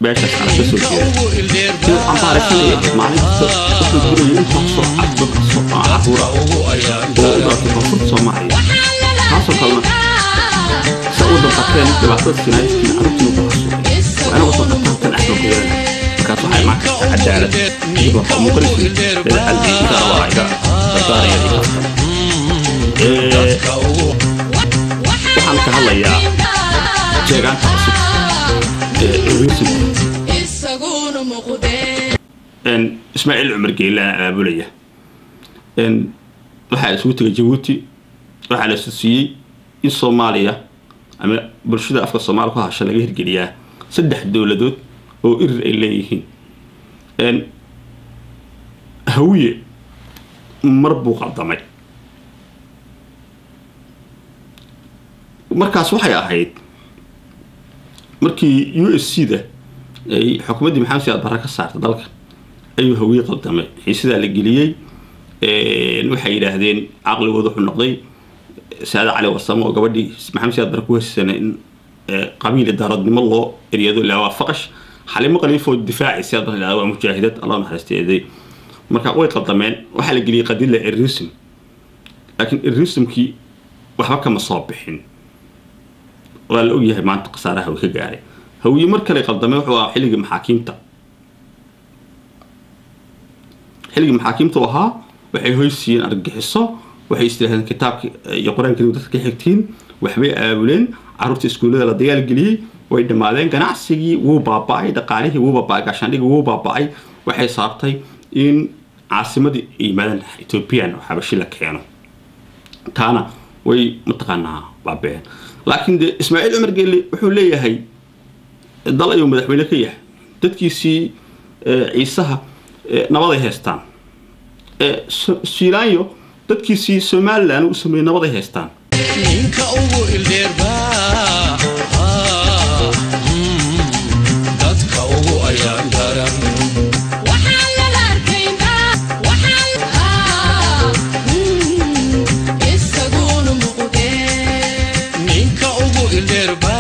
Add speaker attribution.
Speaker 1: Beeshaas aan ka soo jeeda sida cambaaraysanaya maalinta wuxuu gurayay intaasoo dad caruura oo u dhalatay koonfurta Soomaaliya, taasoo kalena sa u damqateen dhibaatada sinaayiskiina carruurtiina ku xasuuqay, waa ina usoo qabtaan tan Axmed Goyana. Markaas waxaa imaan karta cadaalad. Iyadoo waxaa muuqanaysa dhaleecadii intaana waa iga dardaaraya iyo kaftan. Waxaan ka hadlayaa jeegaanta cusub ee Irisimka Ismaaciil Cumar Geyle abaabulaya. Waxaa isugu tegay Jabuuti, waxaa la siiyey in Soomaaliya ama bulshada afka Soomaaliya ku hasha laga hirgeliyaa 3 dowladood oo Irir ay leeyihiin. Hawiye mar buu qaldamay, markaas waxay ahayd markii USC da ay xukuumaddii Maxamed Siyaad Barre ka saartay dalka ayuu Hawiye qaldamay, xiisadaa la geliyey. Waxay yidhaahdeen caqligooda wuxuu noqday Saade Cali Warsamo oo gabadhii Maxamed Siyaad Barre ku hesisanay in qabiil daaradnimo loo eryado ilaa waa faqash. Xalimo Khaliifoo difaaci Siyaad Barre ilaa waa mujaahidad, Allah naxariisteeday. Marka way qaldameen, waxaa la geliyey qadila irism, laakiin irismkii waxba kama soo bixin, waa la ogyahay maanta khasaaraha uu ka gaaray Hawiye. Mar kale qaldamay wuxuu ahaa xilligii maxaakiimta, xilligii maxaakiimta u ahaa waxay hoysiiyeen argagixiso, waxay istirahdeen kitaabka iyo qur-aanka dadka ka xigtiin, waxbay aabuleen carruurta iskuullada la dagaalgeliyey, way dhammaadeen, ganacsigii wuu baaba'ay, dhaqaalihii wuu baaba'ay, gaashaandhigii wuu baaba'ay. Waxay saabtay in caasimadii ay yimaadaan Ethoobiyan oo xabashi la keeno, taana way mataqaanaa baaba'een. Laakiin dee Ismaaciil Cumar Geelle wuxuu leeyahay dal ayuu madaxweyne ka yahay, dadkiisii ciisaha nabaday haystaan, Siilaanyo dadkiisii Somaliland u sameeyey nabaday haystaan.
Speaker 2: Ninka ugu ildheerba dadka ugu ayaan daran. Ninka ugu ildheerba